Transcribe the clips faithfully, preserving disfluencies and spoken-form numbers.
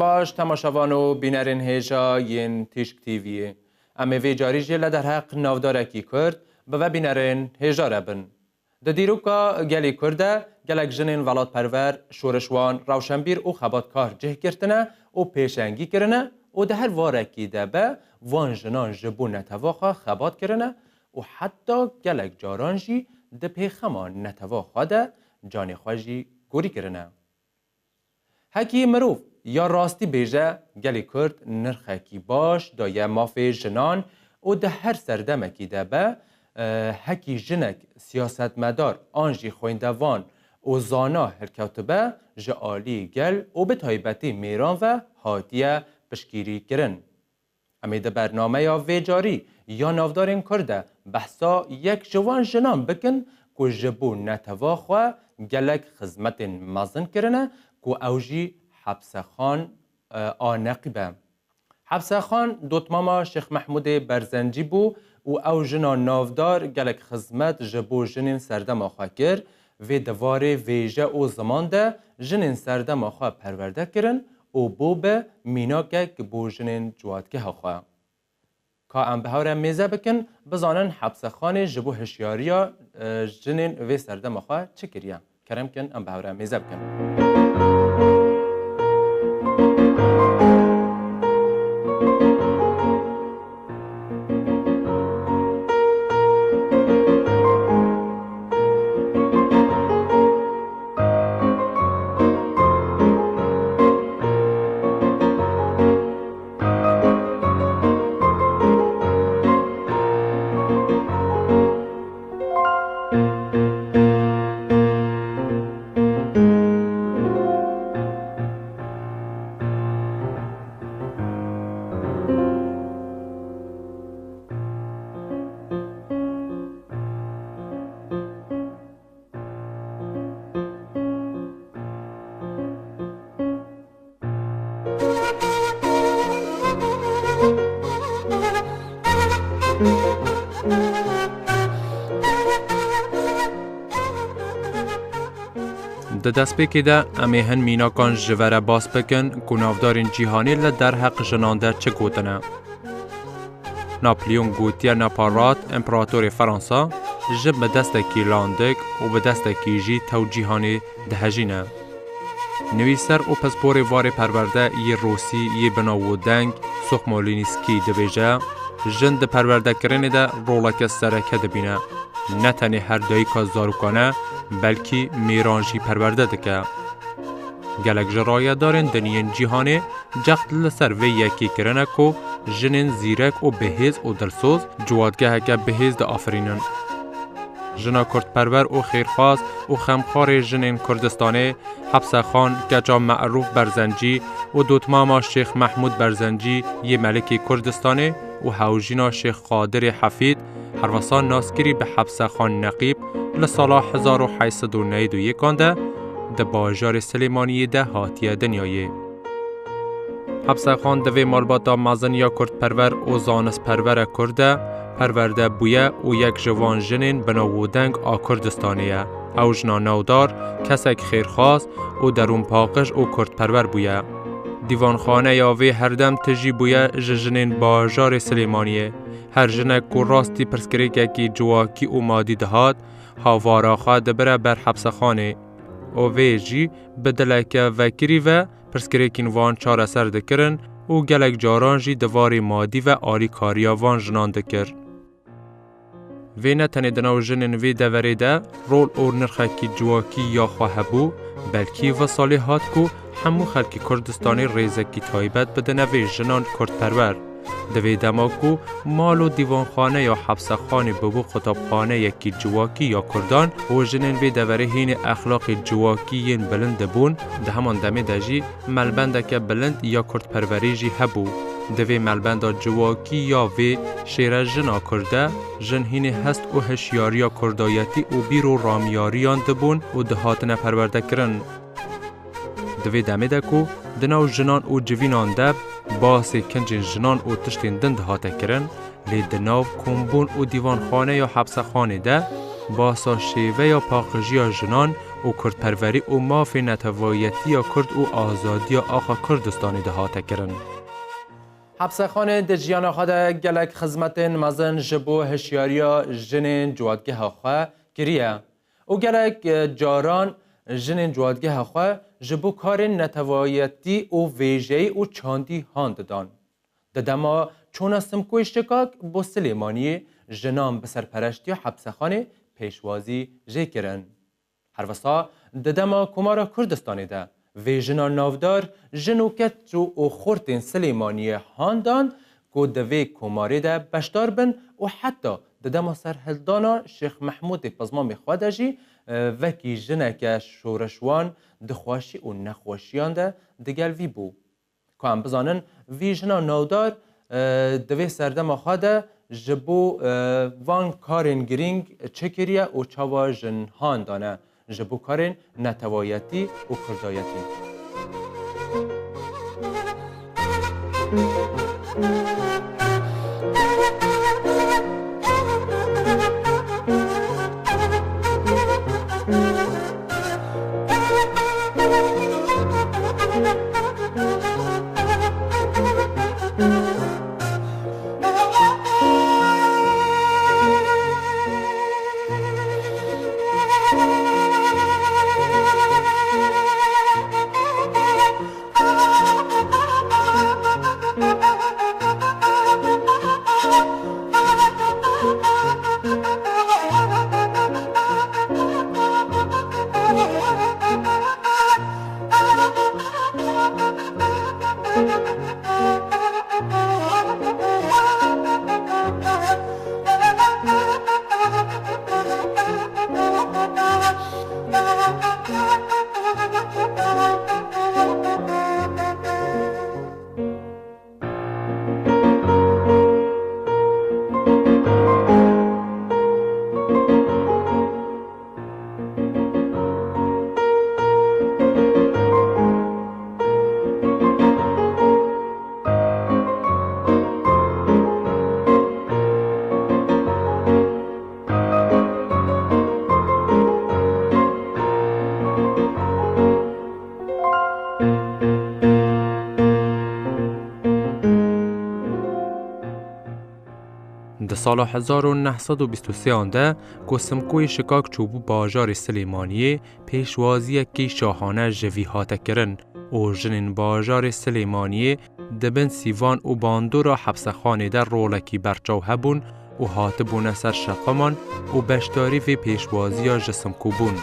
Baş, temaşevan û bînerên hêja yên Tîşk T V'yê. Em ê vê carî jî li derheq navdarekî Kurd bi vebînerên hêja re bin. Di dîroka gelê Kurd de gelek jinên welatperwer, şorişwan, rewşenbîr û xebatkar cih girtine û pêşengî kirine û di her varekî de be van jinan ji bo netewa xwe xebat kirine û heta gelek caran jî di pêxema netewa xwe de canê xwe jî gorî kirine. Hekî mirov ya rastî bêje, gelê Kurd nirxekî baş daye mafê jinan û di her serdemekî de be, e, hekî jinek siyasetmedar an jî xwêndevan û zana hilkewtibe, ji alî gel û bi taybetî mêran ve hatiye piştgirî kirin. Em ê di bernameya vê carî ya navdarên Kurd de behsa yek ji wan jinan bikin ku ji bo netewa xwe gelek xizmetên mezin kirine ku ew jî Hepsexan, e, a Neqîb e. Hepsexan dotmama Şêx Mehmûdê Berzencî bû û ew jina navdar gelek xizmet ji bo jinên serdema xwe kir. Vê di warê vêje û ziman de jinên serdema xwe perwerde kirin û bû bi mînakek bo jinên ciwatgeha xwe. Ka em bi hev re mêze bikin, bizanin Hepsexanê ji bo hişyariya, e, jinên vê serdema xwe çi kiriye. Kerem kin, em bi hev re mêze bikin. Di destpêkê de em ê hin mînakan ji ve re bas bikin ku navdarên cîhanê li derheq jinan de çi gotine. Napleon gotiye Naparat, împeratorê Fransa, jin bi destekî landik û bi destekî jî tew cîhanê dihejîne. Nivîser û pisporê varê perwerde yê Rûsî yê bi nav û deng Soxmalinskî dibêje, jin di perwerdekirinê de roleke sereke dibîne. Ne tenê her dayika zarokan e, belkî mêran jî perwerde dike. Gelek ji rayedarên din yên cîhanê cext li ser vê yekê kirine ku jinên zîrek û bihêz û dilsoz ciwatgeheke bihêz diafirînin. Jina kurdperwer û xêrxwaz û xemxwarê jinên Kurdistanê, Hepsexan keça Merûf Berzencî û dotmama Şêx Mehmûd Berzencî yê Melikê Kurdistanê û hewjîna Şêx Qadirê Hefîd, herwesa naskirî bi Hepsexan Neqîb, li sala hezar û heyt sed û newid û yekan de di bajarê Silêmaniyê de hatiye dinyayê. Hepsexan di vê malbata mezin ya kurdperwer û zanistperwere kurd de perwerde bûye û yek ji van jinên bi nav û deng a Kurdistanê ye. Ew jina navdar, kesek xêrxwaz û derûnpaqij û kurdperwer bûye. Dîvanxaneya vê herdem tijî bûye ji jinên bajarê Silêmaniyê. Her jinek ku rastî pirsgirêkekî civakî û madî dihat, havara xwe dibire ber Hepsexanê û vê jî bi dileke vekirî ve pirsgirêkên van çareser dikirin û gelek caran jî di varê madî ve alîkariya van jinan dikir. Vê ne tenê di nav jinên vê deverê de rol û nirxekî civakî ya xwe hebû, belkî visalê hat ku hemû xelkê Kurdistanê rêzekî taybet bidine vê jinan kurdperwer. Di vê dema ku mal û dîvanxaneya Hepsexanê bibû qutabxaneyekî civakî ya kurdan û jinên vê deverê hînê exlaqê civakî yên bilind dibûn, di heman demê de jî melbendeke bilind ya kurdperwerî jî hebû. Di vê melbenda civakî ya vê şêrejina kurd de, jin hînê hest û hişyariya kurdayetî û bîr û ramiyariyan dibûn û dihatine perwerdekirin. Di vê demê de ku di nav jinan û civînan de basê kincên jinan û tiştên din dihate kirin, lê di nav kombûn û dîvanxaneya Hepsexanê de Basa şêveya paqijiya jinan û kurdperwerî û mafê netewayetiya kurd û azadiya axa Kurdistanê de hate kirin. Hepsexanê di jiyana xwe de gelek xizmetên mezin ji bo hişyariya jinên ciwatgeha xwe kiriye û gelek, e, caran jinên ciwatgeha xwe ji bo karên netewayetî û vêjeyî û çandî han didan. Di dema çûna Simkoyê Şikak bo Silêmaniyê jinan bi serpereştiya hepsexanê pêşwazî jê kirin. Her wisa di dema Komara Kurdistanê de vê jina navdar jin û keç û xortên Silêmaniyê han dan ku di vê komarê de beşdar bin û heta di dema serhildana Şêx Mehmûdê Pizmamê xwe de jî, e, wekî jineke şoreşwan di xweşî û nexweşiyan de digel vî bû. Ku em bizanin, vî jina navdar, e, di vê serdema xwe de ji bo, e, van karên girîng çi kiriye û çawa jin han dane ji bo karên netewayetî û kurdayetî. Di sala hezar û neh sed û bîst û sê an de ku Simkoyê Şikak çûbû bajarê Silêmaniyê, pêşwaziyekî şahane ji vî hate kirin û jinên bajarê Silêmaniyê di bin sîvan û bandora hepsexanê de rolekî berçaw hebûn û hatibûne ser şeqaman û beşdarî vê pêşwaziya ji Simko bûn.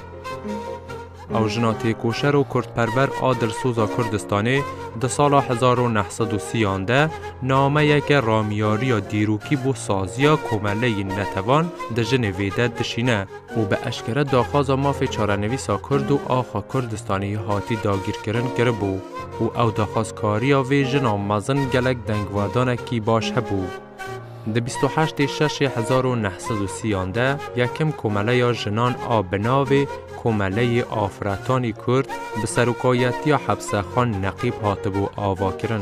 Ew jina têkoşer û kurdperwer a dilsoza Kurdistanê di sala hezar û neh sed û sî an de nameyeke ramiyariya dîrokî bo saziya komeleyên netevan di jinê vê de dişîne û bi eşkere daxwaza mafê çarenivîsa Kurd û axa Kurdistanê yê hatî dagîrkirin kiribû û ew daxwazkariya vê jina mezin gelek dengvedanekî baş hebû. Di bîst û heştê şeşê hezar û neh sed û sî an de yekem komeleya jinan a bi navê Komeleyê Afretanî Kurd bi serokayetiya Hepsexan Neqîb hatibû avakirin.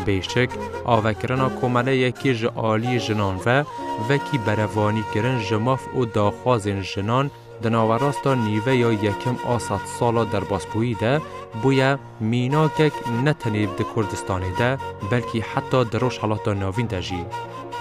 Bêşik, avekirina komeleyekê ji aliyê jinan ve wekî berevanîkirin ji maf û daxwazên jinan di nawerasta nîveya yekem a sedsala derbasbûyî de bûye mînakek ne tenê di Kurdistanê de, belkî heta di Rojhelata Navîn de jî.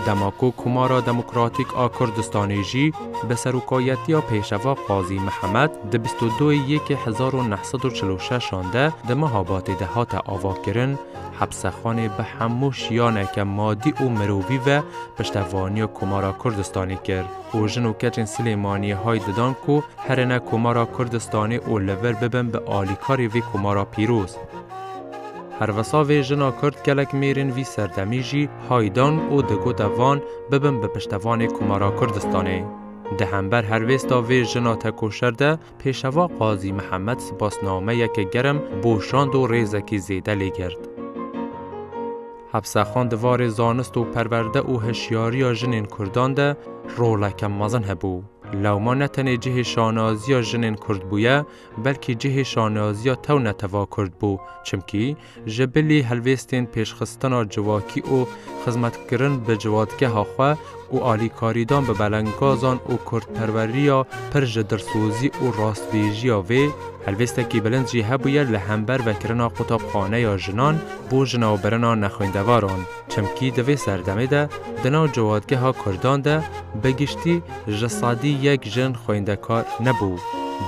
Dema ku Komara Demokratîk a Kurdistanê jî bi serokayetiya Pêşeva Qazî Mihemed di bîst û duyê yekê hezar û neh sed û çil û şeş an de di meha Batê de hate avakirin, hepsexanê bi hemû şiyaneke madî û mirovî ve piştevaniya Komara Kurdistanê kir û jin û keçên Silêmaniyê hay didan ku herêne Komara Kurdistanê û li vir bibin bi alîkarê vê komara pîroz. Herwisa vê jina Kurd gelek mêrên vî serdemî jî hay dan û digote van bibin bi piştevanê Komara Kurdistanê. Di hember helwêsta vê jina tekoşer de Pêşeva Qazî Mihemed sipasnameyeke germ boşand û rêzekî zêde lê girt. Hepsexan di warê zanist û perwerde û hişyariya jinên Kurdan de roleke mezin hebû. Lewma ne tenê cihê şanaziya jinên Kurd bûye, belkî cihê şanaziya tew neteva Kurd bû, çimkî ji bilî helwêstên pêşxistina civakî û xizmetkirin bi civatgeha xwe û alîkarîdan bi belengazan û kurdperweriya pir ji dilsozî û rastbêjiya vê, helwêstekî bilind jî hebûye li hember vekirina qutabxaneya jinan bo jinawbirina nexwêndevaran. Çimkî di vê serdemê de di nav ciwatgeha kurdan de bi giştî ji sedî yek jin xwêndekar nebû.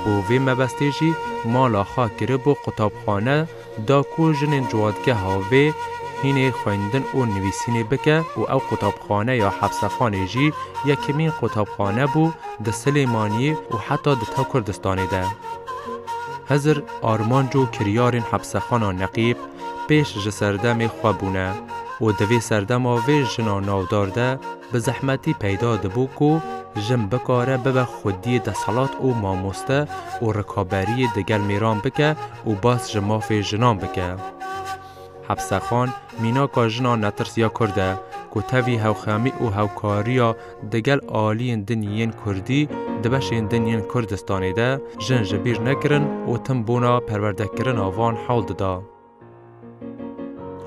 Bo vê mebestê jî mala xwe kiribû qutabxane, da ku jinên ciwatgeha vê hînê xwendin û nivîsînê bike û ew qutabxane ya hepsexanê jî yekemîn qutabxane bû di Silêmaniyê û heta di tev Kurdistanê de. Hizir armanc û kiryarên hepsexana Neqîb pêş ji serdemê xwe bûne û di vê serdema vê jina navdar de bi zehmetî peyda dibû ku jin bikare bibe xwediyê desthilat û mamoste û rikaberiyê digel mêran bike û bas ji mafê jinan bike. Hepsexan mînaka jina netirsiya Kurd e ku tevî hewxemî û hewkariya digel aliyên din yên Kurdî di beşên din yên Kurdistanê de jin ji bîr nekirin û tim bona perwerdekirina van hewl dida.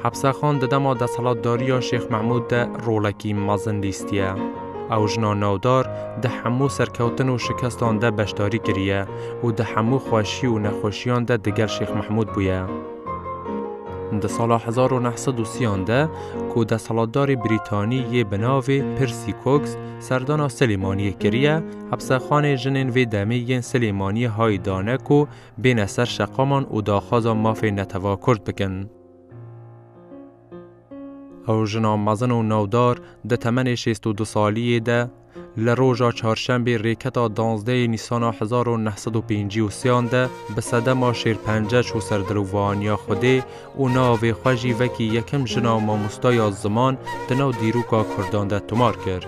Hepsexan di dema desthilatdariya Şêx Mehmûd de rolekî mezin lîstiye. Ew jina navdar di hemû serkewtin û şikestan de beşdarî kiriye û di hemû xweşî û nexweşiyan de digel Şêx Mehmûd bûye. Di sala hezar û neh sed û sî an de ku desthilatdarê Brîtanî yê bi navê Percy Cox serdana Silêmaniyê kiriye, hepsexanê jinên vê demê yên Silêmaniyê hay dane ku bêne ser şeqaman û daxwaza mafê neteva Kurd bikin. Ew jina mezin û navdar di temenê şêst û du saliyê de li roja çarşembê rêketa danzdehê Nîsana hezar û neh sed û pêncî û sê an de bi sedema şêrpence çû ser dilovaniya Xwedê û navê xwe jî wekî yekem jina mamostaya ziman di nav dîroka Kurdan de tomar kir.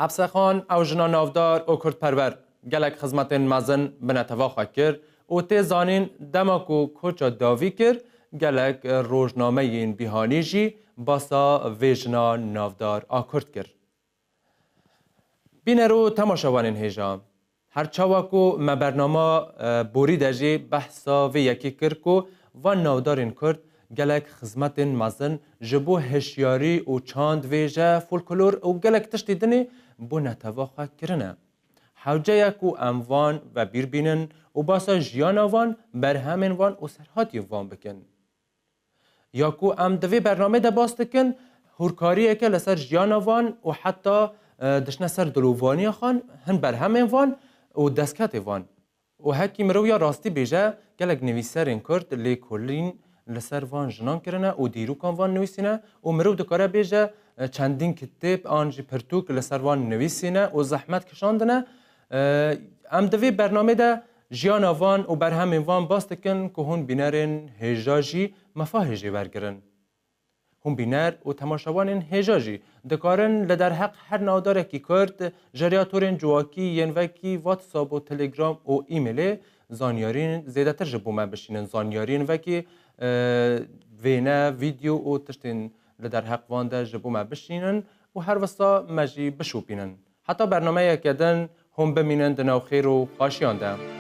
Hepsexan ew jina navdar û kurdperwer gelek xizmetên mezin bi neteva xwe kir û tê zanîn dema ku koça dawî kir, gelek rojnameyên bîhanî jî basa vê jina navdar a Kurd kir. Bîner û temaşevanên hêja, her çawa ku me bernama, e, borî de jî behsa vê yekê kir ku van navdarên Kurd gelek xizmetên mezin ji bo hişyarî û çandvêje, folklor û gelek tiştê dinê bo neteva xwe kirine. Hewce ye ku em van vebîr bînin û basa jiyana van, berhemên van û serhatiyên van bikin. Ya ku em di vê bernamê de bas dikin, hûrkariyeke li ser jiyana van û heta, e, dişne ser dilovaniya xan, hin berhemên van û destkeftê van. Û hekî mirov ya rastî bêje, gelek nivîserên Kurd lêkolîn li ser van jinan kirine û dîrokan van nivîsîne û mirov dikare bêje, e, çendîn kitêb an jî pirtûk li ser van nivîsîne û zehmet kişandine. E, em di vê bernamê de jiyana van û berhemên van bas dikin ku hûn bînerên hêja jî mefa hêjê wergirin. Hûn bîner û temaşevanên hêja jî dikarin li derheq her navdarekî Kurd ji riya torên civakî yên wekî WhatsApp û Telegram û e-mailê zanyariyên zêdetir ji bo me bişînin. Zanyariyên wekî, e, wêne, vîdeo û tiştên li derheq van de ji bo me bişînin û her wisa me jî bişopînin. Heta bernameyeke din hûn bimînin di nav xêr û xweşiyan de.